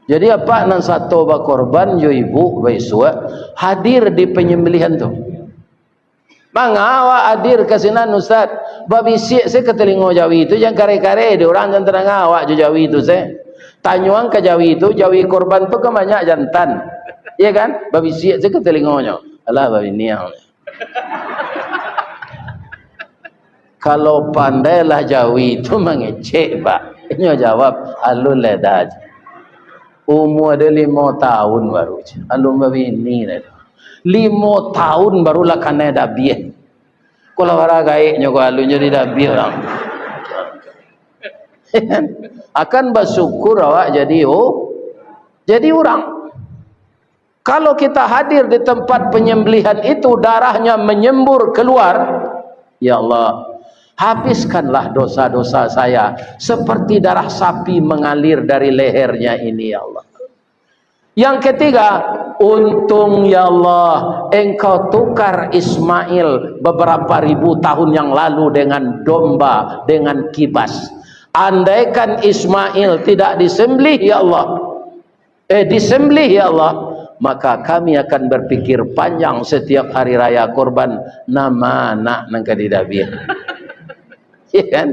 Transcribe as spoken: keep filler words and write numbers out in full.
Jadi, apak nan sato bakorban jo ibu baisuak hadir di panyambalihan tu. Manga awak hadir ka sinan, Ustaz? Babisiak se ka talingo jawi tu, jan kareh-kareh dek urang, jan tadanga awak jo jawi tu se. Tanyoan ka jawi tu, jawi korban tu kan banyak jantan. Iya kan? Babisiak se ka talingonyo. Alah, babini ang. Kalau pandailah jawi tu mangecek, Pak. Inyo jawab, "Alun lai dah." Umua dia limo tahun baru, alun babini lai. Limo tahun baru lah kanai dabiah. Kalau bara gaeknyo ko alun jadi dabiah urang. Akan basyukur awak jadi, oh, jadi urang. Kalau kita hadir di tempat penyembelihan itu, darahnya menyembur keluar, "Ya Allah, habiskanlah dosa-dosa saya seperti darah sapi mengalir dari lehernya ini, ya Allah." Yang ketiga, "Untung, ya Allah, Engkau tukar Ismail beberapa ribu tahun yang lalu dengan domba, dengan kibas. Andaikan Ismail tidak disembelih, ya Allah, eh, disembelih, ya Allah, maka kami akan berpikir panjang setiap hari raya korban, nama anak nan ka didabiah." Iya kan?